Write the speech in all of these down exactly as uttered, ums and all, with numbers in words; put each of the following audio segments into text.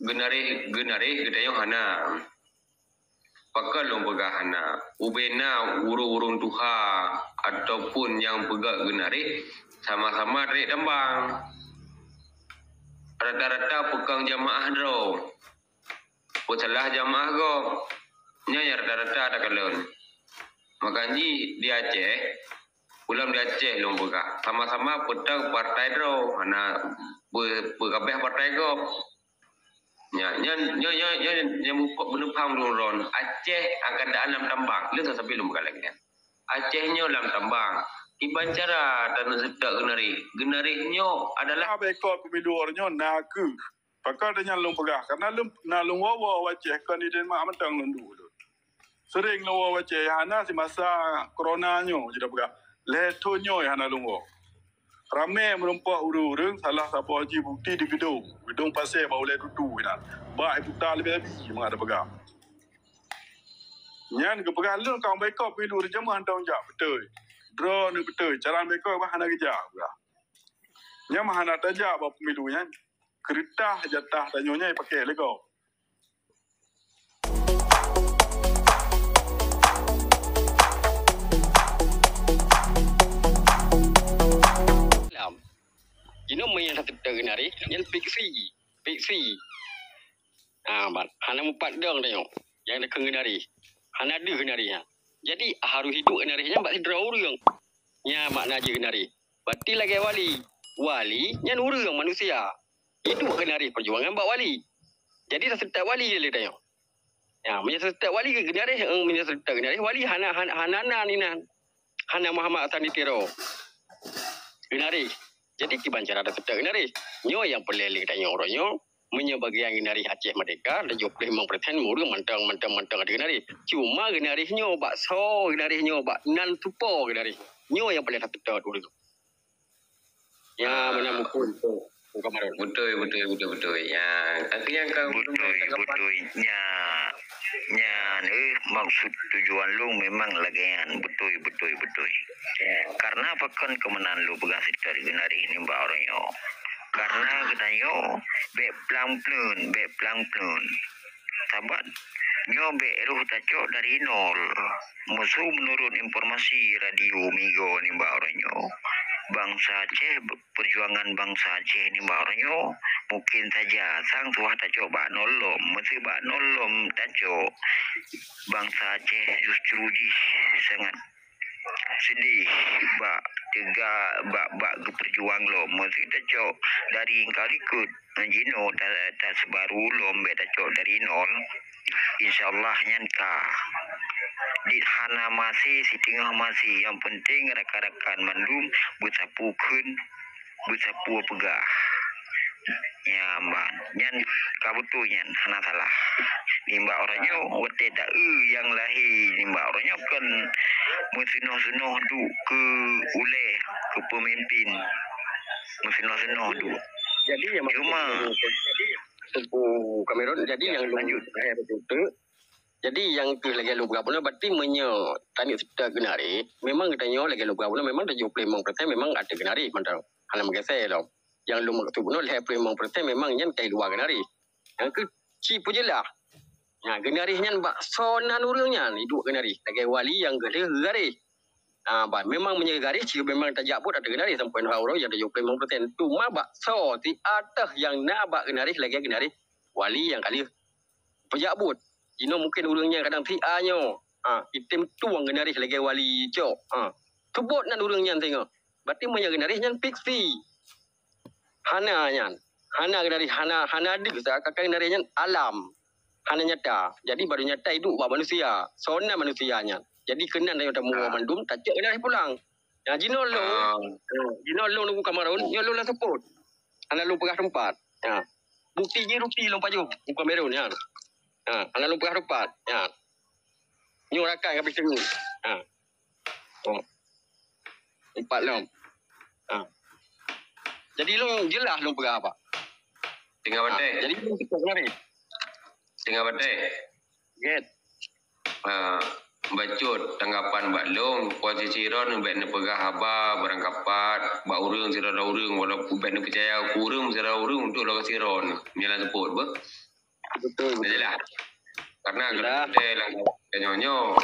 Geunarih-geunarih geutanyoe hana. Pakon lôn peugah hana? Ubena ureuëng-ureuëng tuha ataupun nyang peugah geunarih, sama-sama trek tambang. Rata-rata peukong jamaah droe. Peusalah jamaah gob. Nyan nyang rata-rata takalon. Maka jih di Aceh, ulôn di Aceh lôn peugah, sama-sama peutang partai droe, hana pe-, peukabeh partai gob. Nya, nyan, nyan, nyan, nyan, nyan muphom, meuneupaham lôn ron. Aceh akan daan lam tambang. Lôn sabe lôn peugah lagée nyan. Aceh nyoe lam tambang. Kiban cara taneuk seutôt geunarih. Geunarih nyoe adalah Hana bekot pemilu uroe nyoe na kheueh. Pakon nyan lôn peugah. Karena lôn, na lôn woe-woe Aceh kon di Denmark mantong lôn duek lôn. Sering lôn woe Aceh, hana simasa corona nyoe, jeuet peugah. Lhée thon nyoe hana lôn woe. Ramé meurumpok ureuëng-ureuëng, salah saboh jih bukti di Geudong. Geudong Pasé bak ulée tutu inan. Bak iputa leubeh-leubeh mangat tapeugah. Nyan geupeugah lôn ka bekot pemilu ureuëng jamah hana jak beutôi. Droeneuh beutôi, cara bekot bah hana geujak peugah. Nyan mah hana tajak bak pemilu nyan. Keureutah jatah tanyoe nyan pake lé gob. Lam. Jinoe meunyo tateuteu geunarih, nyan fiksi. Fiksi. Ha, ban. Hana mupat dong tanyoe. Nyang takheun geunarih. Hana deuh geunarih nyan. Jadi, harôh hidup geunarih nyan bak sidroe ureuëng. Nyan makna jih geunarih. Berarti lagée wali. Wali nyan ureuëng manusia. Hidup geunarih perjuangan bak wali. Jadi, taseutôt wali lé tanyoe. Ya, meunyo seutôt wali geunarih, eh, meunyo seutôt geunarih wali hana, hana, hana na inan. Hana Muhammad Hasan di Tiro. Geunarih. Jadi, kiban cara taseutôt geunarih. Nyoe nyang peureulée lé tanyoe uroe nyoe. Meunyo bagian geunarih Aceh Merdeka, tujoh puluh limong persen ureuëng mantong, mantong, mantong ada geunarih. Cuma geunarih nyoe bak soe geunarih nyoe, bak nan tupo geunarih. Nyoe nyang peureulée taseutôt ureuëng. Ya, ah, beuna mukul tu, Kamarul. Beutôi, beutôi, beutôi, beutôi. Ya, tapi nyang ka beutôi, beutôi. Nya, nyan, eh, maksud tujuan lôn memang lagée nyan. Beutôi, beutôi, beutôi. Ya. Karena pakon keuh meunan lôn peugah seutôt geunarih nibak uroe nyoe. Karena geutanyoe bék plang-pleun, bék plang-pleun. Saban nyoe bék roh tacok dari nol. Meuseu meunurot informasi radio Migo nibak uroe nyoe, bansa Aceh, perjuangan bansa Aceh nibak uroe nyoe mungkin saja sang tuah tacok bak nol lom. Meuseu bak nol lom tacok, bansa Aceh justru jih sangat sedih bak teuga, bak, bak geuperjuang lom. Meuseu tacok dari engkau likot, jinoe ta-, taseubaru lom bék tacok dari nol. Insya Allah nyan ka. Dit hana maséh, siteungoh maséh. Nyang penting rakan-rakan mandum beusapeue kheun, beusapeue peugah. Nyan ban. Nyan ka beutôi nyan, hana salah. Nibak uroe nyoe, watée ta-eu nyang lahé nibak uroe nyoe kon meuseunoh-seunoh duek keu ulée, keu peumimpin. Meuseunoh-seunoh duek. Jadi, nyang cuma Teungku Kamerun, jadi nyang lanjut. Eh, betul tu. Jadi, nyang keuh lagée lôn peugah bunoe, berarti meunyoe taneuk seutôt geunarih, memang geutanyoe lagée lôn peugah bunoe, memang tujoh puluh limong persen memang ada geunarih mantong. Hana meugeusé lom. Nyang lôn maksud bunoe lhée puluh limong persen memang nyan ka luwa geunarih. Nyang keuh ci peujeulaih. Nah, geunarih nyan bak soe nan ureuëng nyan, iduek geunarih. Lagée wali nyang geulheueh geugaréh. Ah, ban memang meunyoe garéh cit memang tajak buet ateueh geunarih sampoe nyoe uroe nyang tujoh puluh limong persen. Cuma bak soe siat teuh nyang na bak geunarih lagée geunarih wali nyang ka lheueh peujak buet. Jinoe mungken ureuëng nyan kadang siat nyoe. Ah, item tueng geunarih lagée wali cok. Ah, seubot nan ureuëng nyan singoh. Berarti meunyoe geunarih nyan fiksi. Hana nyan. Hana geunarih, hana, hana deuh sa, ka geunarih nyan alam. Hana nyata. Jadi, baru nyata iduek bak manusia. Soe nan manusia nyan. Jadi, keunan tanyoe tamuwoe mandum, tacok geunarih pulang. Ya, jinoe lôn. Ah. Ya, jinoe lôn Teungku Kamarun, nyoe lôn lam seupôt. Hana lôn peugah teumpat. Ya. Bukti jih ruti lôn pajoh, Teungku Kamarun, ya. Ha, hana lôn peugah teumpat. Ha. Nyoe rakan ka pih teungoh. Ha. Oh. Empat lom. Ha. Jadi lôn jeulaih lôn peugah apa? Tinggai batée. Ha, jadi lôn cukôp lari. Tinggai batée. Get. Ha, bacut tanggapan bak lôn, posisi droen bék neupeugah haba barangkapat bak ureuëng sidroe-droe ureuëng, walaupun bék neupeucaya keu ureuëng sidroe ureuëng untuk lokasi droen. Nyan lam seupôt beuh. Betul, betul. Jelas. Karena kalau kita langkah nyoe-nyoe,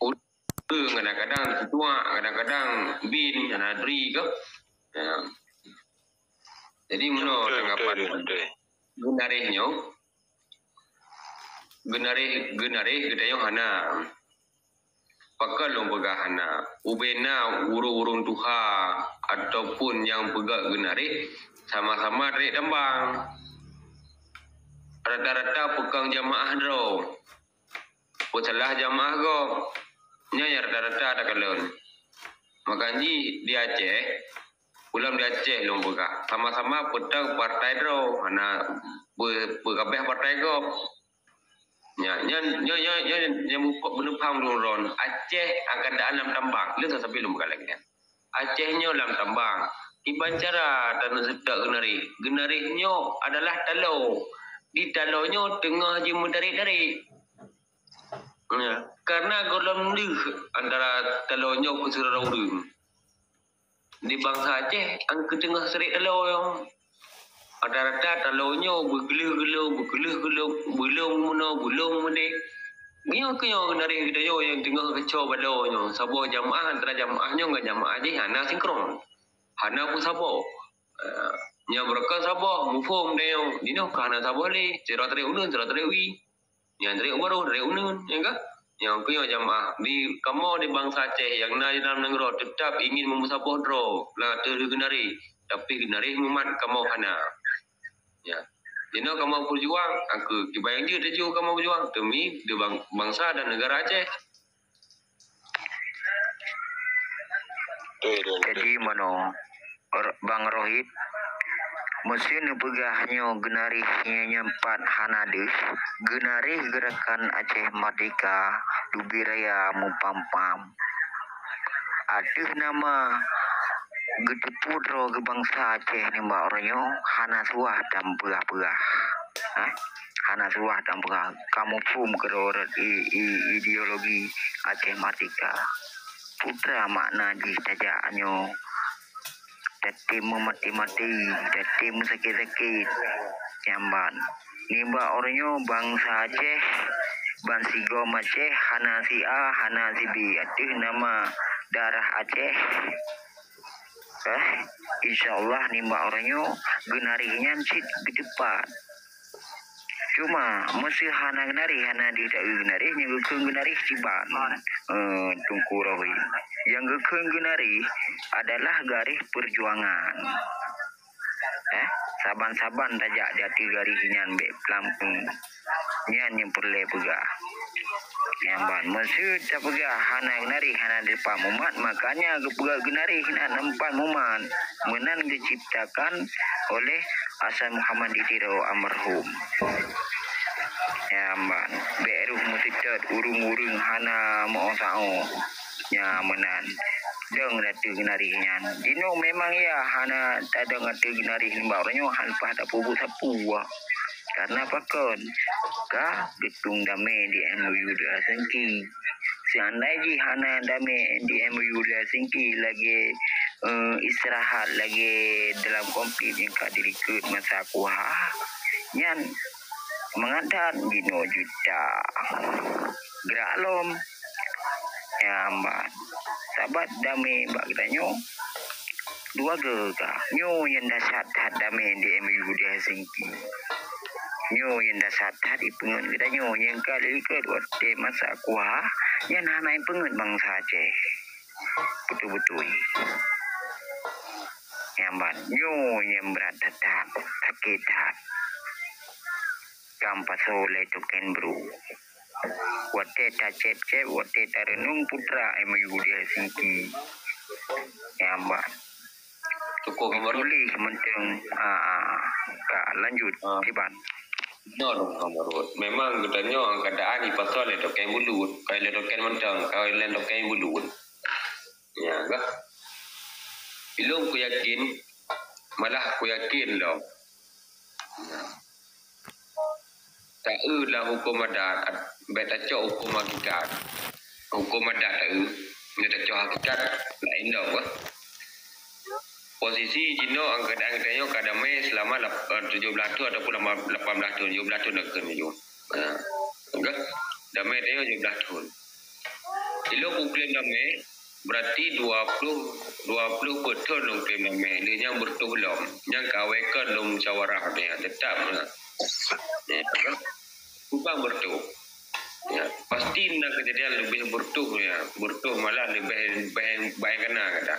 ureueng kadang-kadang tuak, kadang-kadang bin, hana dri ke. Ya. Jadi, meunoe tanggapan. Betul, betul. Geunareh nyoe, geunareh, geunareh geutanyoe hana. Pakon lôn peugah hana? Ubena ureueng-ureueng tuha ataupun nyang peugah geunareh sama-sama trép tambang. Rata-rata peukong jamaah droe. Peusalah jamaah gob. Nyan nyang rata-rata takalon. Maka jih di Aceh, ulôn di Aceh lôn peugah, sama-sama peutong partai droe, hana pe-, peukabeh partai gob. Nyan, nyan, nyan, nyan, nyan, nyan mupok beuneupham lôn ron. Aceh angkadaan lam tambang. Lôn sabe lôn peugah lagèe nyan. Aceh nyoe lam tambang. Kiban cara taneuk seutôt geunareh. Geunareh nyoe adalah taloe. Di taloe nyoe teungoh jimeudarek-darek. Ya, karena gohlom deuh antara taloe nyoe keu sidroe ureueng. Di bansa Aceh, angkeu teungoh srek taloe nyoe. Rata-rata taloe nyoe beugeuleuh-geuleuh, beugeuleuh-geuleuh, beulông meunoe, beulông meudéh. Nyoe keuh nyoe geunareh geutanyoe nyang teungoh geucok baloe nyoe. Saboh jamaah antara jamaah nyoe ngon jamaah jih hana sinkron. Hana peusaboh. Ah, nyoe beureukat saboh, muphom tanyoe. Jinoe ka hana saboh lé. Sidroe trép uneun, sidroe trép wie. Nyang trép barô, trép uneun, ya kan? Nyang keuh nyoe jamaah. Di kamoe di bansa Aceh nyang na di dalam nanggroe teutap ingin meumeusaboh droe lam ateueh geunareh, tapi geunareh mumat kamoe hana. Ya. Jinoe kamoe peujuang, angkeu kiban nyang jeuet teuju kamoe peujuang demi di bang-, bansa dan negara Aceh. Jadi meunoe, Bang Rohit, meuseu neupeugah nyoe geunareh nyan pat hana deuh, geunareh Gerakan Aceh Merdeka leubeh raya meupampam. Ateueh nama geuteupeue droe geubansa Aceh nibak uroe nyoe hana suah dan peugah-peugah. Hah? Hana suah dan peugah. Kamoe phom keudroe i-, i-, ideologi Aceh Merdeka. Peue treuk makna jih tajak nyoe. Tatem meumaté-maté, tatem meusakét-sakét. Nyan ban. Nibak uroe nyoe bansa Aceh, bansigom Aceh, hana si A, hana si B. Ateueh nama darah Aceh. Eh, insya Allah nibak uroe nyoe geunareh nyan cit geuteupat. Cuma, meuseu hana geunareh, hana deuh taeu geunareh, nyang geukheun geunareh cit ban, eh, Teungku Rohit. Nyang geukheun geunareh adalah garéh peujuangan. Eh, saban-saban tajak di ateueh garéh nyan bèk peulampung. Nyan nyang peureulèe peugah. Nyan ban, meuseu tapeugah hana geunareh, hana deuh pat mumat, makanya geupeugah geunareh hana pat mumat. Meunan geuciptakan oleh Hasan Muhammad di Tiro almarhum. Nyan ban, bèk rôh meuseutôt ureueng-ureueng hana meu'oh-sa'oh. Nyan meunan. Dong ateueh geunareh nyan. Jinoe memang ya hana tadong ateueh geunareh nibak uroe nyoe hana leupah tapeubuet sapeue. Karena pakon? Ka geutueng damé di M O U di Helsinki. Seandai jih hana damé di M O U di Helsinki lagèe, eh, istirahat lagèe dalam konflik nyang ka dilikot masa kuhah, nyan mangat that jinoe juta. Gerak lom. Nyan ban. Sabat damé bak geutanyoe. Dua geuga. Nyoe nyang dahsyat that damé di M O U di Helsinki. Nyoe nyang dahsyat that ipeungeut geutanyoe nyang ka dilikot watèe masa kuhah nyan hana ipeungeut bansa Aceh. Beutôi-beutôi. Nyan ban. Nyoe nyang brat that-that, sakét that. Kamoe pasoe lé token bru. Watèe tacép-cép, watèe tareunong putra M O U di Helsinki. Nyan ban. Cukup, Kang Marut. Tuléh mantong, ah, ah, ka lanjut, ah, Iban. Beutôi, Kang Marut. Memang geutanyoe angkadaan ipasoe lé token bulut, ka lé token mantong, ka lé token bulut. Ya, gah. Ilôn kuyakin, malah kuyakin lom. Taeu lam huköm adat, bèk tacok huköm hakikat. Huköm adat taeu, nyoe tacok hakikat, laén lom, bah. Posisi jinoe angkatan kita nyoe ka damai selama lap-, eh, tujuh belas tahun ataupun lapan belas tahun, tujuh belas tahun akan menuju. Ha. Okey. Damai dia tujuh belas tahun. Ilok kuklaim damai, berarti dua puluh, dua puluh peuet tahun lôn klaim damai. Lé nyang beureutoh lom. Nyang ka awai kon lôn musyawarah dia. Tetap lah. Ya, okey. Kubang beureutoh. Ya, pasti na kejadian lebih beureutoh ya. Beureutoh malah lebih, lebih baik kena kata.